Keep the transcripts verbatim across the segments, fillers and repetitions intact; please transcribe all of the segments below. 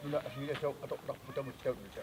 Nuna asingilasoq atortarput tamassaanut.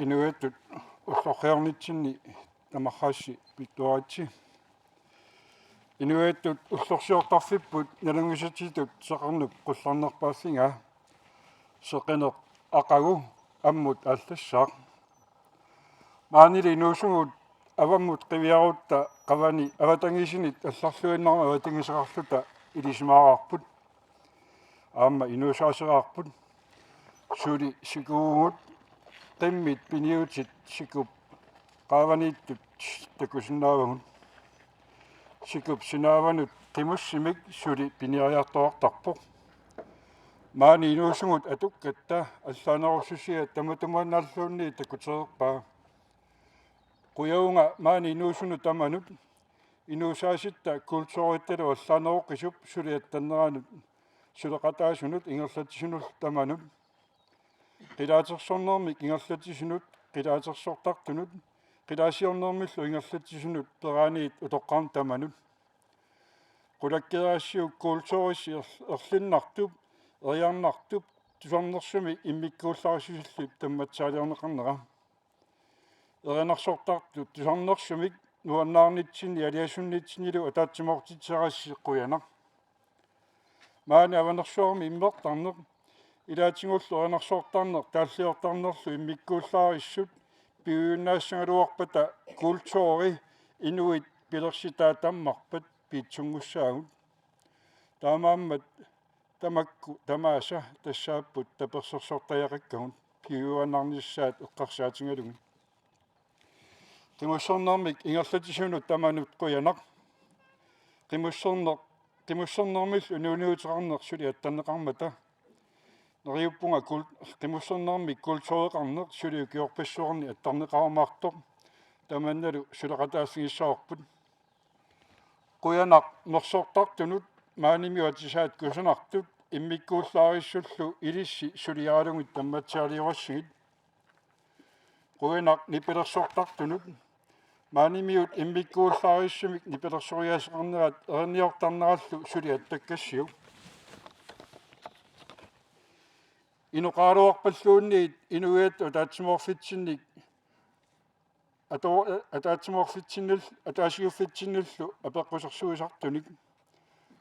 Inuiattut ullorsiornitsinni tamarsuarsi pittuaritsi. Inuiattut ullorsiortarfipput nalunngisatitut seqernup qullarnerpaaffigaa. Seqineq aqagu ammut aallassaaq. Maanili inuusugut avammut qiviarutta qavani avatangiisinit allarluinnarmik avatangiiseqarluta ilisimaarput. Aamma inuusaaseraarput. Suli sikuvugut, qimmit piniutit sikup qaavaniittut takusinnaavagut. Sikup sinaavanut qimussimik suli piniariartuartarpoq. Maani inuusugut atukkatta allaanerussusia tamatumaannaalluunniit takutereerpaa. Qujavunga maani inuusunut tamanut, inuusaasitta kulturittalu allaaneruqisup suli attanneranut suleqataasunut ingerlatsisunullu tamanut. Qilaatersornermik ingerlatsisunut, qilaatersortartunut, qilaasiornermillu ingerlatsisunut peraaniit utoqqarnut tamanut. Qulakkeerassiuk kulturissi er-, erlinnartup, eriarnartup, tusarnersumik immikkuullarissusillu tammatsaaliorneqarnera. Erinarsortartut tusarnersumik nuannaarnitsinni aliasunnitsinnilu ataatsimoortitserassi qujanaq. Maani Avanersuarmi immertarneq, ilaatigullu erinarsortarneq taalliortarnerlu immikkuullarissut piujunnaassagaluarpata kulturi inuit pilersitai tammarpat piitsunngussaagut. Taamaammat tamakku tamaasa tassaapput tapersersortariaqakkagut piujuaannarnissaat eqqarsaatigalugit. Qimussernermik ingerlatsisunut tamanut qujanaq. Qimusserneq, qimussernermillu inuuniuteqarneq suli attanneqarmata. Neriuppunga kul-, qimussernermik kultureqarneq suli ukiorpassuarni attarneqarumaartoq. Tamannalu suleqataaffigissavarput. Qujanaq mersortartunut maanimiut atisaat kusanartut immikkuullarissullu ilissi suliaralugit tammatsialiorassigit. Qujanaq nipilersortartunut. Maanimiut immikkuullarissumik nipilersoriaaseqarnerat erinniortarnerallu suli attakkassiuk. Inoqaraluarpalluunniit inuiattut ataatsimoorfitsinnik ato-, ataatsimoorfitsinnil-, ataasiuffitsinnillu apeqqusersuisartunik.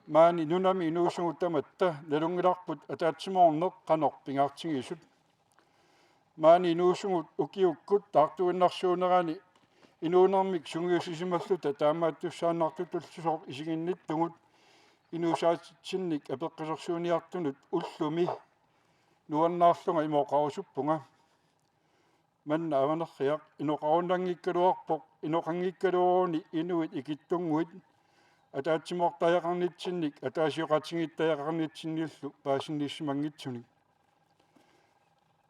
Maani nunami inuusugut tamatta nalunngilarput ataatsimoorneq qanoq pingaartigisut. Maani inuusugut ukiukkut taartuinnarsuunerani inuunermik sungiussisimalluta taamaattussaannartutullusooq isiginnittugut inuusaatitsinnik apeqqusersuiniartunut ullumi nuannaarlunga ima oqarusuppunga. Manna Avanerriaq inoqarunnanngikkaluarpoq, inoqanngikkaluaruni inuit ikittunnguit ataatsimoortariaqarnitsinnik ataasioqatigiittariaqarnitsinnillu paasinnissimanngitsunik.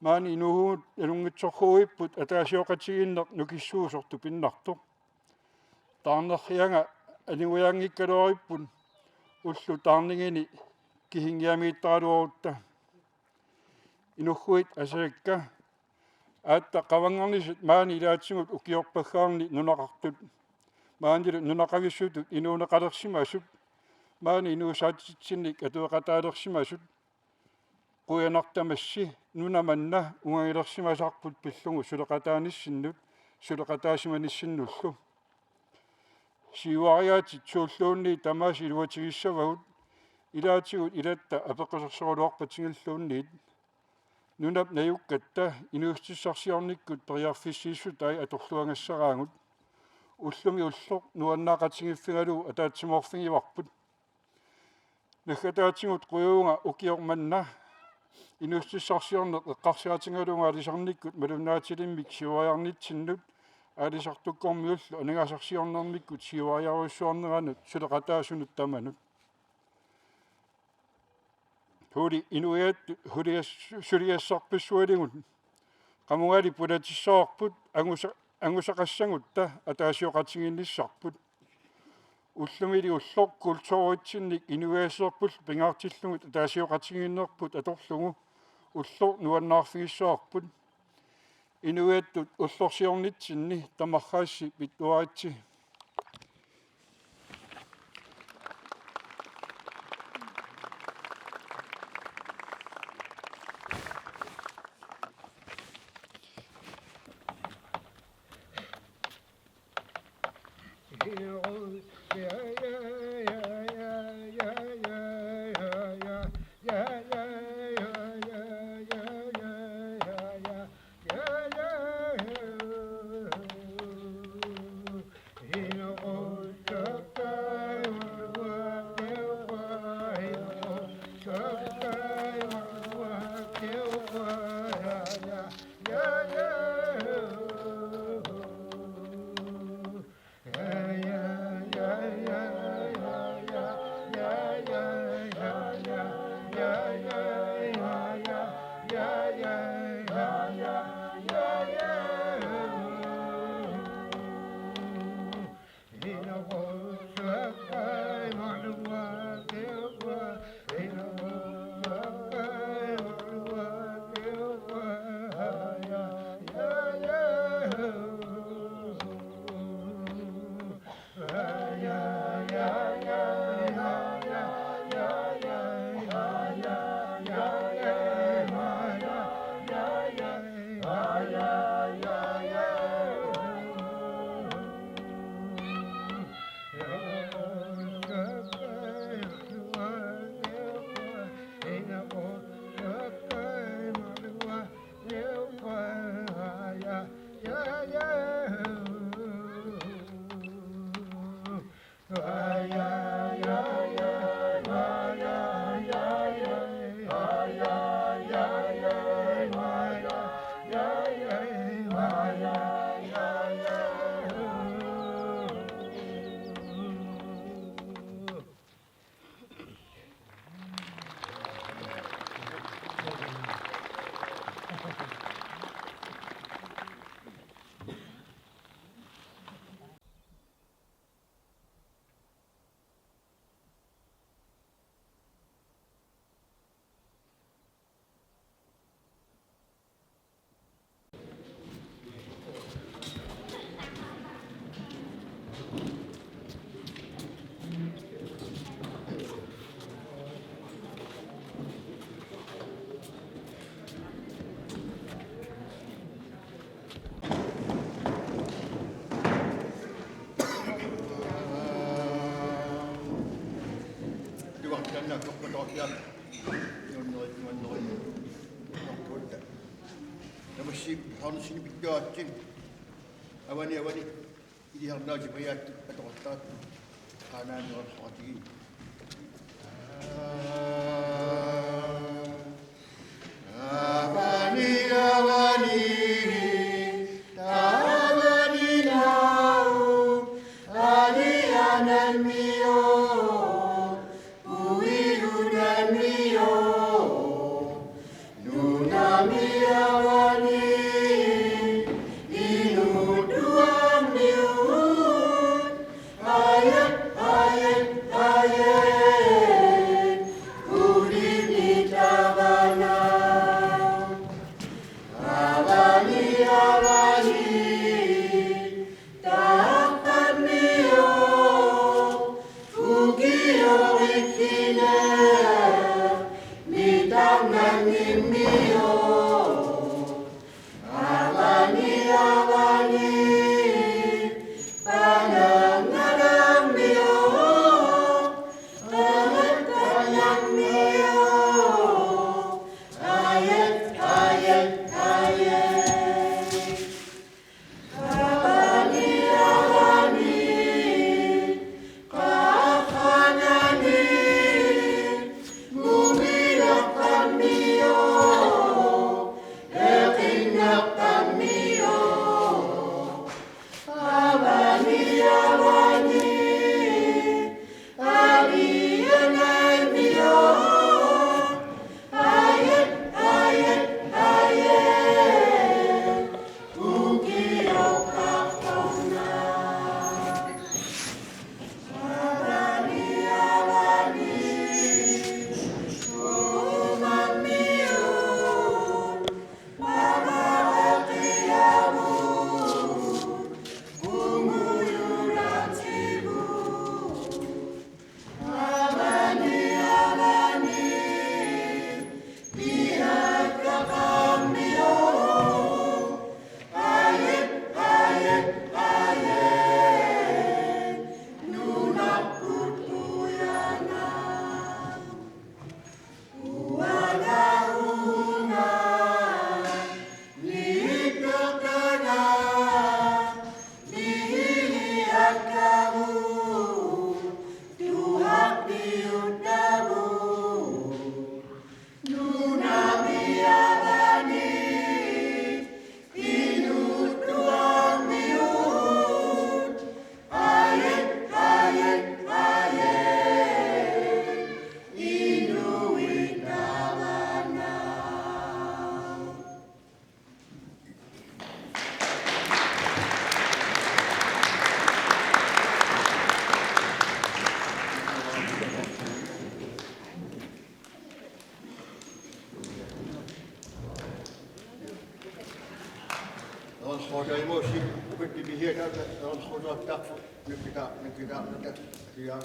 Maani inuuvugut nalunngitsorsuuipput ataasioqatigiinneq nukissuusoq tupinnartoq. Taarnerrianga aningujaanngikkaluaripput ullut taarningini kihinngiamiittaraluarutta. Inughuit asakka aatta qavanngarnisat maani ilaatigut ukiorpaggaarni nunaqartut. Maanilu nunaqavissutut inuuneqalersimasut. Maani inuusaatitsinnik atueqataalersimasut. Qujanaq tamassi nuna manna ungagilersimasarput pillugu suleqataanissinnut suleqataasimanissannullu. Siuariaatit suulluunniit tamaasa iluatigissavagut ilaatigut ilatta apeqqusersorluarpatigilluunniit. Nunap najukkatta inuussutissarsiornikkut periarfissiissutai atorluagassaaraagut. Ullumi ulloq nuannaaqatigiiffigalugu ataatsimoorfigivarput. Naggataatigut qujavunga ukioq manna inuussutissarsiorneq eqqarsaatigalugu aalisarnikkut malunnaatilimmik siuariarnitsinnut aalisartukkormiullu aningaasarsiornermikkut siuariarujussuarneranut suleqataasunut tamanut. Huli inuiattut hulias-, suliassarpassualigut qamugali pulatissavarput angusa-, angusaqassagutta ataasioqatigiinnissarput. Ullumili ulloq kulturitsinnik inuiaasiorput pingaartillugit ataasioqatigiinnerput atorlugu ulloq nuannaarfigissavarput. Inuiattut ullorsiornitsinni tamarraassi pittuaritsi. Taanna toqqortoorpiaq. Nuannerit, nuannerit. Toqqorta. Tamassi, haarnissinni pittuaatsin. Avani, avani. Iliarnaasipajaat atoqartaat. Qaanaanioraqatigiit. Avani, avani, taavani naau, aliananmio, uiunanmio, nunami avani, inuutuammiut, aye, aye, aye, ulinitavana. Avani, avani, taqqammio, ukiorikkine, mitarnannimmio. Avani, avani, panangalarmio, qeqertanarmio, aye, aye, aye. Avani, avani, qaqqanani, mumilaqqammio, eqinnaqqammio. Avani, avani, aliananmio, aye, aye, aye, ukioqqartorna. Avani, avani, uumammiut, pamaraqiamut, umuyulartigut. Avani, avani, piakkaqarmio, aye, aye, aye, nunarput ujanaq. Uanga, uunga, niittortanga, niiliakkagut, tuhappiuttagut, nunami avani, inuutuammiut, aye, aye, aye, inuitavana. Eralqutaimoosi ukiut pisiat taava eralqutaartarput nukkita-, nukkitaarnata. Kia.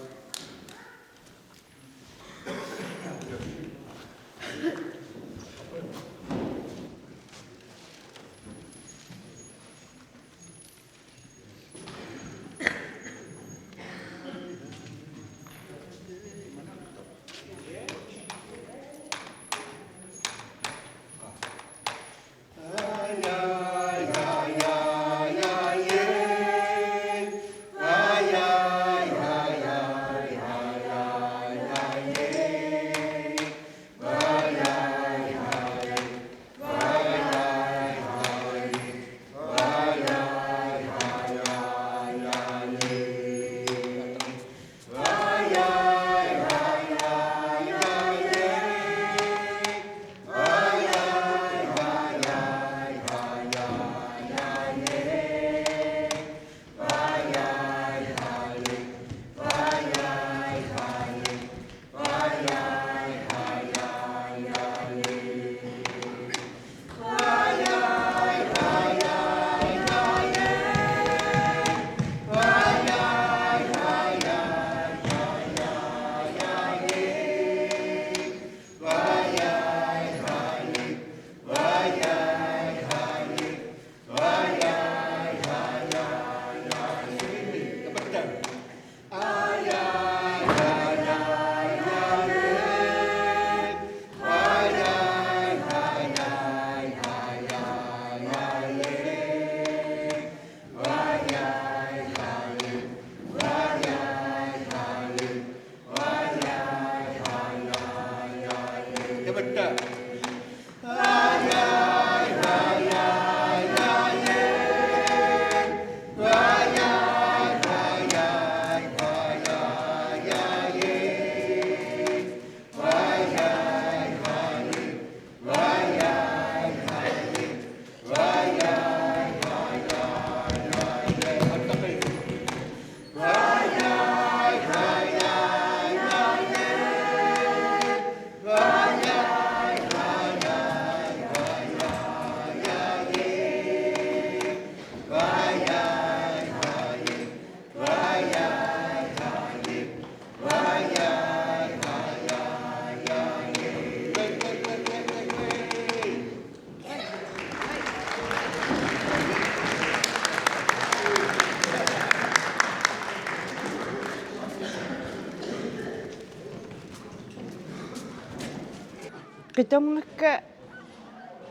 Qitorngakka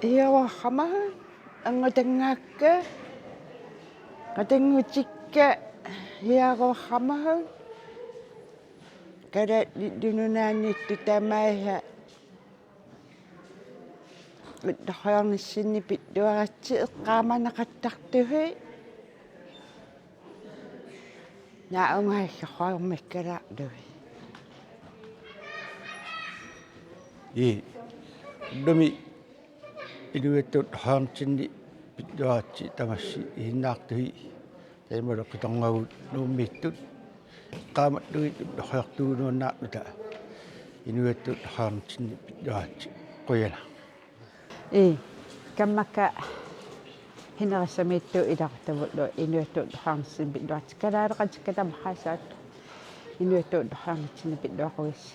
hiaruarramavut, angutangaakka, qatanngutikka hiaruarramavut, Kalaallit Nunaanniittut tamaasa ullorsiornissinni pilluaritsi eqqaamaneqartartusi. Naunga hajormikkalarlui. Ii. Ullumi inuiattut ullorsiornitsinni pilluaritsi tamassi ihinnaartusi. Taamalu qitorngagut Nuummiittut eqqaamallutik ullorsiortuunuannaarluta inuiattut ullorsiornitsinni pilluaritsi. Qujanaq. Ii, kammakka Hinerissamiittut ilaquttavullu inuiattut ullorsiornitsinni pilluaritsi, kalaaleqatikka tamarsuaat inuiattut ullorsiornitsinni pilluaqquaarsi.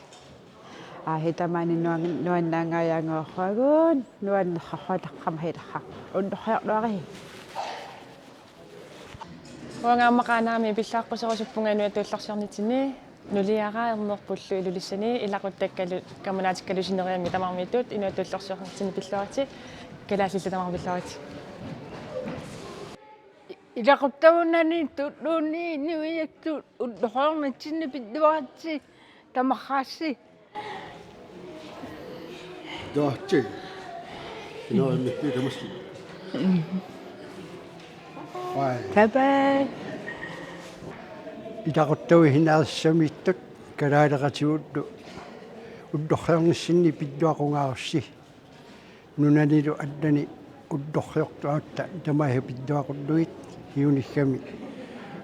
Aa, hi tamaani nuangi-, nuannaangajaanngorsuagut, nuannersuarsuataqqama hilerra. Ullorsiorluarisi. Uanga aamma Qaanaami pillaaqqusserusuppunga inuiattut ullorsiornitsinni. Nuliara Ernerpullu Ilulissani, ilaquttakkalu kammalaatikkalu sineriammi tamarmiittut inuiattut ullorsiornitsinni pilluaritsi, kalaallillu tamarmik pilluaritsi. Ilaquttavut naniittut Nuummiittut inuiattut ullorsiornitsinni pilluaritsi tamarsuaat. Taatsi. Inoimmi tamassi. Bye. Bye bye. Ilaquttavut Hinerissamiittut kalaaleqativullu ullorsiornissinni pilluaqquaarsi. Nunanilu allani ullorsiortuarutta tamaasa pilluaqqullugit, hiunissami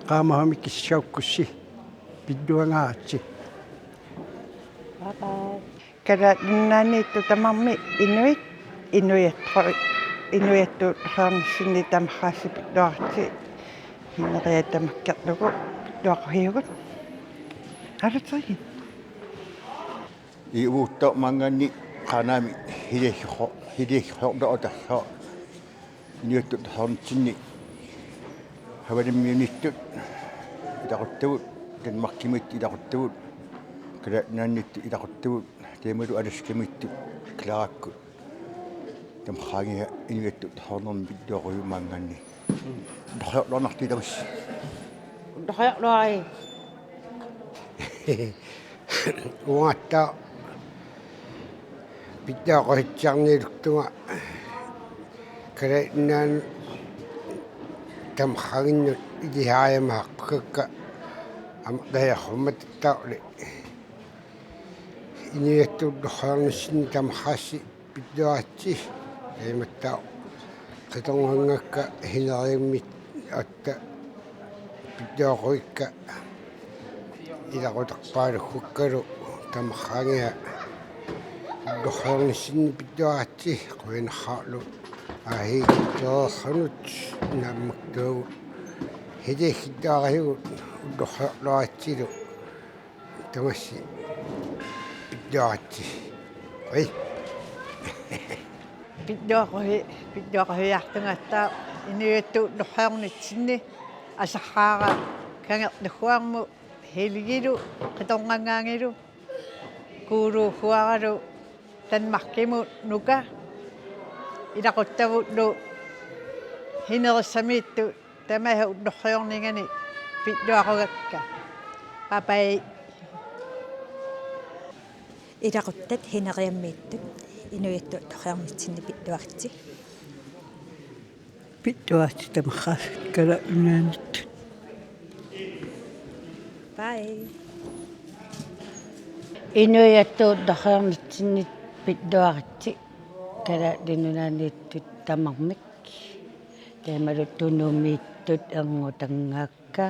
qaammammik kissaakkussi pilluangaaratsi. Bye bye. Kalaallit Nunaanniittut tamarmik inuit, inuiattut, inuiattut ullorsiornissinni tamarsuaat pilluaritsi, hineriak tamakkerlugu pilluaqqusiugut. Alutseriin. Iuutto maanngaanniit Qaanaami hilerro-, hilerrorluartarsuaq inuiattut ullorsiornitsinni Havanimiuniittut ilaquttavut, Danmarkimiittut ilaquttavut, Kalaallit Nunaanniittut ilaquttavut, taamalu Alaskamiittut Clarakkut. Tamarsuaannga inuiattut ullorsiornermi pilluaqqusiugut maanngaanniit. Ullorsiorluarnartusi tamassi. Ullorsiorluarisi. Uangattaaq pilluaqqusitsiarniarlunga Kalaallit Nunaanni tamarsuaannarnut ilisariumaarpakka aamma tajarummat tauli. Inuiattut ullorsiornissinni tamarsuaat pilluaritsi, imaattoq qitornganngakka hineriammiittut pilluaqquakka ilaqutarpaalukkakkalu tamarsuaannga ullorsiornissinni pilluaritsi, qujanarlu. Aa, hi, toornut naammakkut hilerrorluarisigut ullorsiorluaritsilu. Tamassi pilluaritsi. Oi. Pilluaqqusi-, pilluaqqusiartugatta inuiattut ullorsiornitsinni asarsuara Kangerlussuarmut Helgilu qitorngangaangilu kuuluusuaralu Danmarkimut Nuka ilaquttavullu Hinerissamiittut tamaasa ullorsiornigani pilluaqquakka. Bye bye. Ilaquttat Hineriammiittut inuiattut ullorsiornitsinni pilluaritsi. Pilluaritsi tamarsuaat Kalaallit Nunaanniittut. Bye. Inuiattut ullorsiornitsinni pilluaritsi Kalaallit Nunaanniittut tamarmik. Taamalu Tunumiittut erngutangaakka,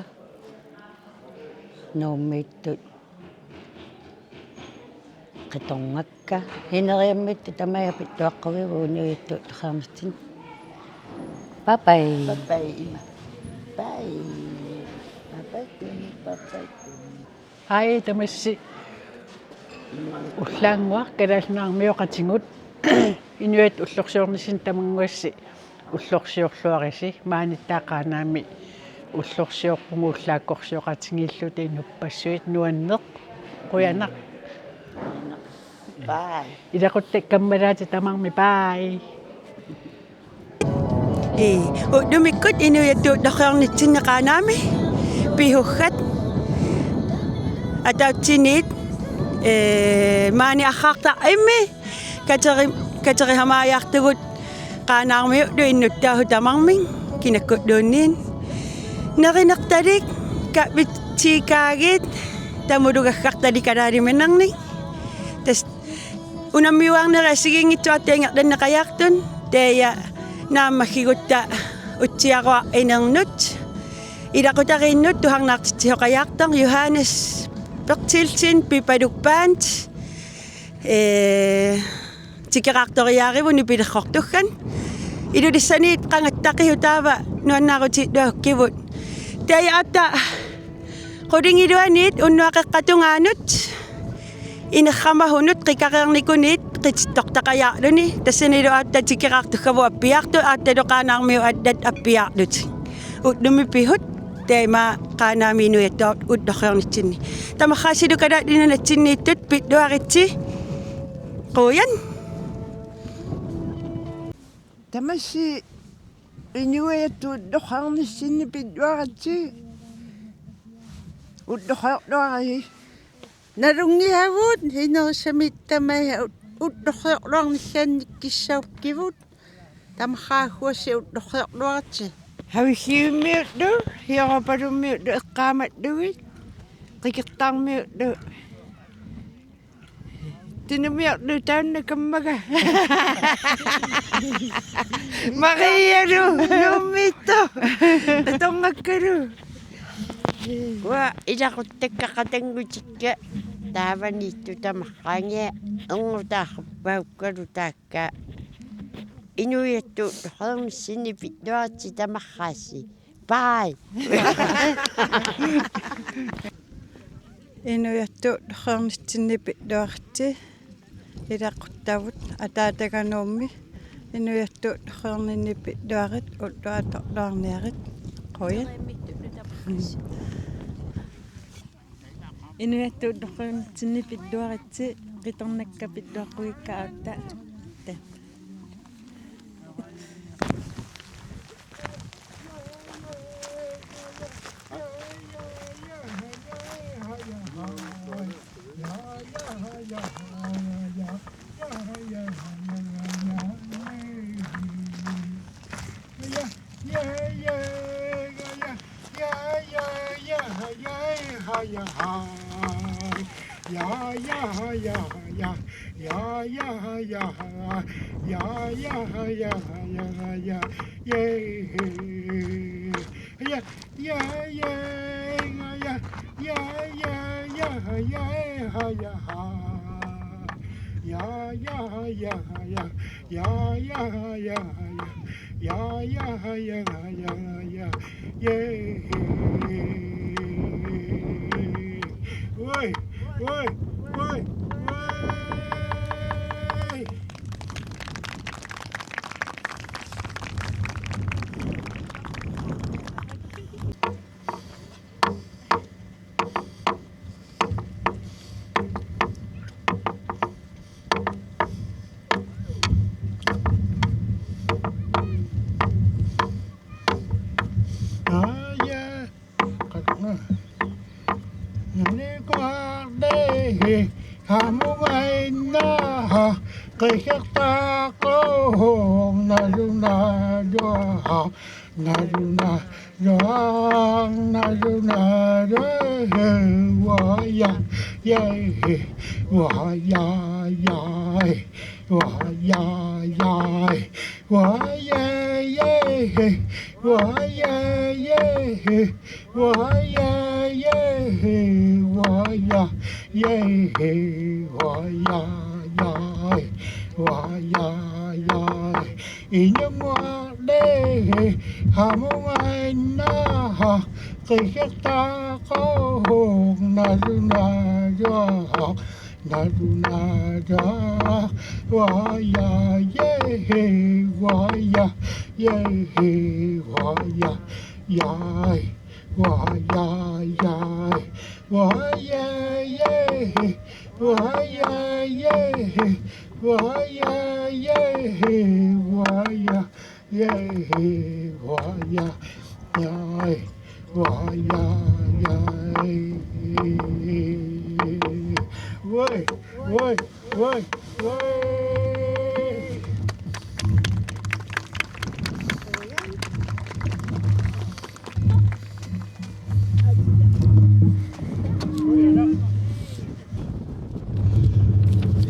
Nuummiittut qitorngakka, Hineriammiittut tamaasa pilluaqqusiugut inuiattut ullorsiornitsinni. Bye bye. Bye bye ima. Bye. Bye bye Tuni, bye bye Tuni. Ai, tamassi ullaannguaq Kalaallit Nunaannguaq oqatigut inuiattut ullorsiornissinni tamannguassi ullorsiorluarisi, maaniittut Qaanaami ullorsiorpugut ullaakkorsioqatigiilluta inuppassuit, nuanneq, qujanaq. Bye. Ilaquttakka kammalaatit tamarmik, bye. Ii, ullumikkut inuiattut ullorsiornitsinni Qaanaami pigugakka. Ataatsimiit, ee, maani arrartartumi kateri-, katerihamaariartugut Qaanaarmiullu innuttaasut tamarmik kinakkulluunniit. Nerinertalik, kavitsikaagit, tamulugagakka tali kalaaliminarnik. Tassa unammiuarneri assigiinngitsut aatsaat ingerlanneqajaartut, taava naammaggigutta utsiaruaq inernut ilaqutariinnut tusarnaartitsisoqajaartoq Johannes Berthelsen, Pipaluk Band, ee, tikeraartoriaarivut nipilersortussat. Ilulissaniit qangattaqisut taava nuannaarutigilaarukkigut. Taava aatsaat qulingiluaniit unnuap qeqqata tungaanut inerramahunut qikareernikuniit qitittortaqajaarluni. Tassanilu aatsaat tikeraartussavut appiaartut, aatsaat Qaanaarmiut allat appiaarlutik. Ullumi pigut, taava Qaanaami inuiattut ullorsiornitsinni. Tamarsuussilu Kalaallit Nunatsinniittut pilluaritsi. Qujan. Tamassi inuiattut ullorsiornitsinni pilluaritsi. Ullorsiorluaritsi. Nalunngisavut inerisamiittama u-, ullorsiorluarnissaannik kissaatigut. Tamarsuussilu ullorsiorluaritsi. Avissiummiullu, Europalummiullu eqqaamallugit, Qikertarmiullu. Tinumiorlu taanna kammaga. Marialu, Nuummiittoq. Atorngakkalu. Uanga ilaquttakka qatanngutikka taavaniittut tamarsuarmi erngutaaruppaukkalu taakku. Inuiattut ullorsiornitsinni pilluaritsi tamarsuussi. Bye. Inuiattut ullorsiornitsinni pilluaritsi. Ilaquttavut ataataga Nuummi. Inuiattut ullorsiorninni pilluarit, ulloq atorluarniarit. Qujan. Inuiattut ullorsiornitsinni pilluaritsi, qitornakka pilluaqqugikka aatsaat. Woi, woi, woi, woi. Aja, katna. Nani kuarde, hamu aina, qesertaqo, naluna, jo, ha. Naluna, jo, naluna, jo, wa, ya, ya, wa, ya, ya, wa, ya, ya, wa, ya, ya, wa, ya, ya, wa, ya, ya, wa, ya, ya, wa, ya, ya, wa, ya, ya. Inunguarli hamungainnaha qisertaqoq nalunaajuaq, nalunaajuaq. Waya yehi, waya yehi, waya yai, waya yai, waya yehi. Waya, yeah, waya, yeah, waya, yeah, waya, yeah, waya, yeah. Woi, woi, woi, woi.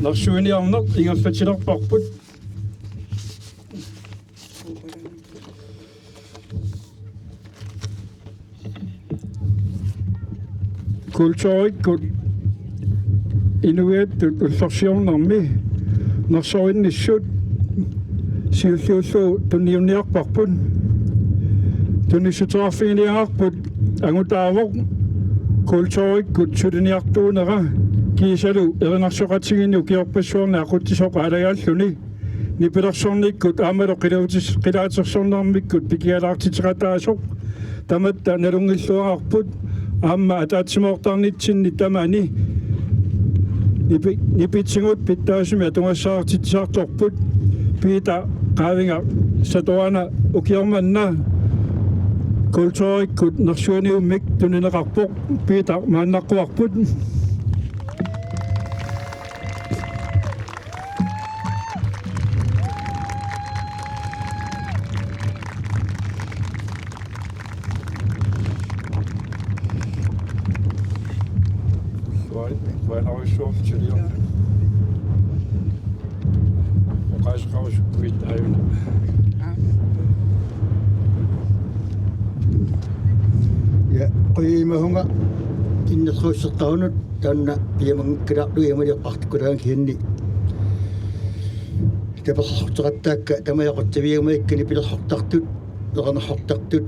Nersuiniarneq ingerlatilerparput. Kulturikkut inuiattut ullorsiornermi nersuinnissut siulliullugu tunniunniarparput. Tunissuteqarfiginiarparput angutaavoq kulturikkut suliniartuunera kiisalu erinarsoqatigiinni ukiorpassuarni aqutsisoq aalajangalluni nipilersornikkut aammalu qilaatis-, qilaatersornermikkut pikialaartitseqataasoq tamatta nalunngilluinnarparput aamma ataatsimoortarnitsinni tamani nipi-, nipitigut pitsaasumik atugassaartitsisartorput Peter Qaavingaq Satuana ukioq manna kulturikkut nersuiniummik tunineqarpoq. Peter, maannaqquarput. Qujan-, qujanarsuaq suliaq. Oqaaseqarusukkuit aajuna. Ja, qujanaq imahunga innersuusseqarunut taanna piamanngikkaluarlugu imaluunniit oqartukkulaanngikkaluarluni. Tapersersortaqattaakka tamaasa aqutsivigiumakkani pilersortartut, erinarsortartut.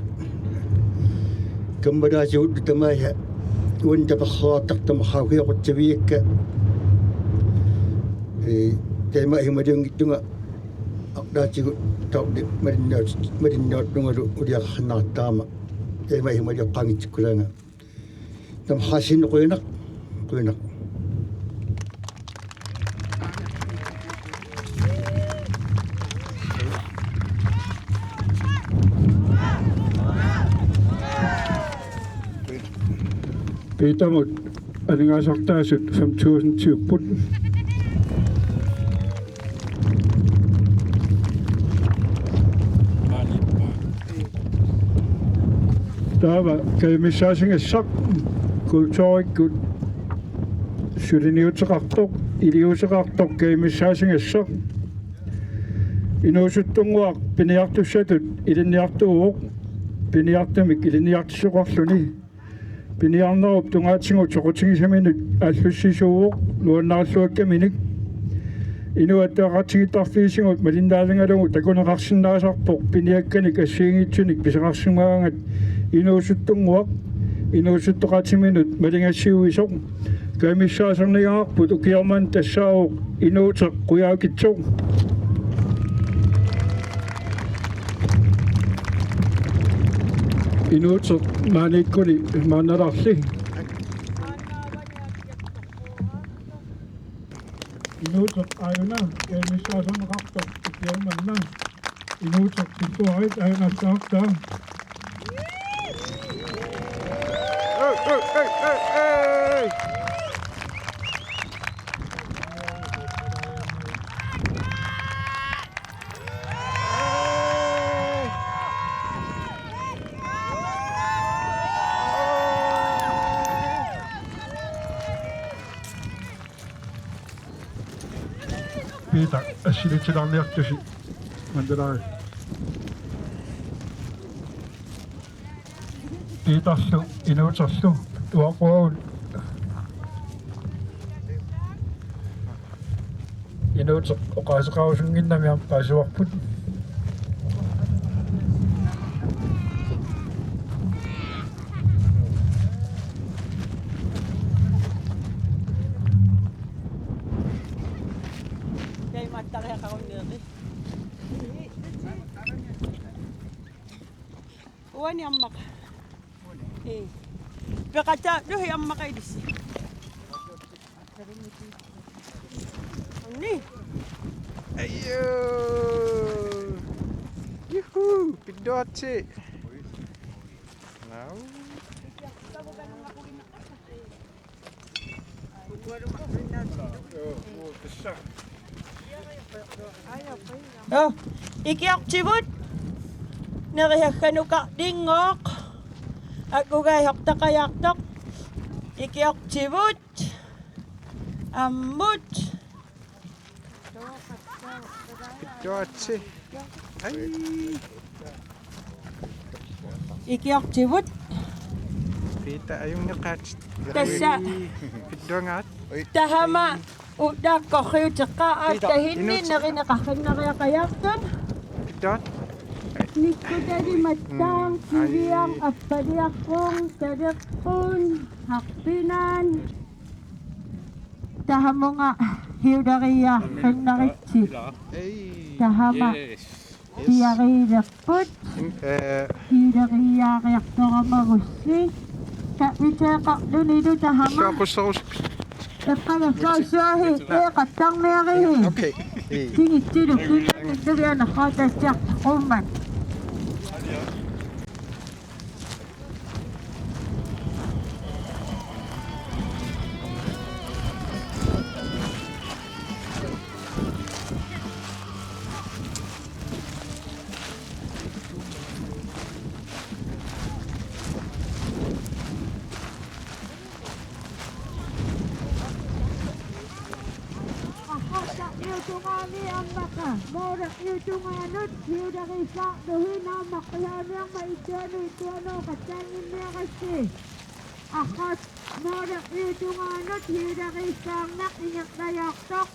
Kammalaatigut tamaasa uani tapersersortartut marraakkut aqutsivigikka. Ee, taama imaluunngitsunga arlaatigut taorli malinnaat-, malinnaatillungalu uliaqarsinnaaqqaarama. Taama imaluunniit oqaanngitsikkulaanga. Tamarsuaasiit qujanaq, qujanaq. Petermut aningaasartaasut fem tusindiupput. Taava kajumissaatigisassaq kulturikkut suliniuteqartoq, iliuuseqartoq kajumissaatigisassaq. Inuusuttunnguaq piniartussatut ilinniartuuvoq, piniartumik ilinniartitsisoqarluni. Piniarnerup tungaatigut soqutigisaminut aallussisuuvoq nuannarilluakkaminik. Inuit ataqatigiittarfiisigut malinnaavigalugu takuneqarsinnaasarpoq piniakkanik assigiinngitsunik pisaqarsimagaangat inuusuttunnguaq inuusuttoqatiminut maligassiuisoq. Kajumissaasarniarparput ukioq manna tassaavoq Inuuteq Qujaukitsoq. Inuuteq maaniikkuni maannalaarli. Inuuteq aajuna kajumissaasarneqartoq ukioq manna. Inuuteq pilluarit aajuna assaartaa. Peter, assilitsilaarniartusi mandalaari. Peterlu, Inuuterlu, uaquagut. Inuuteq oqaaseqarusunnginnami aamma paasivarput. Kaimattariaqarunneeri. Uani ammaqa. Ee. Peqataalluni ammaqa ilissi. Ni. Ayuu. Juhu, pidduatsi. Nau. Joo, ikiortivut. Nerisassaqarnikuuvoq. Akugaihortaqajaartoq. Ikiortivut. Ammut. Pidduatsi. Ai. Ikiortivut. Piita ajunngikkaat. Tassa. Ai. Pidduangaat. Tahama. Utakkorriuteqqa. Piita, attahinni inut. Nerineqarsinnariaqajaartut. Pidduat. Nikkutalimattaaq. Mm. Ai. Kiviaq, Appaliarrung, Taleqqun, Harpinan. Tahamunga hiuleriiaarsinnaritsi. Ei. Tahama. Yes. Yes. Hiuleriilerput. In-, eh. Hiuleriiaariartoramagussi. Kapiteeqarlunilu tahama. Soqussorus. Eqqagassaassuahi eeqattarniarihi. Okay. Ei. Tingitsilu kinnanillugianerraatassiaq qummat. Aqassaq iutungaani ammaqa, Mooraq iutungaanut hiuleriissaarlugu naamaqqilaaniarma ittuanut ittuanut qatsaannginniarassi. Aqassaq Mooraq iutungaanut hiuleriissaarnaq ingerlajaartoq.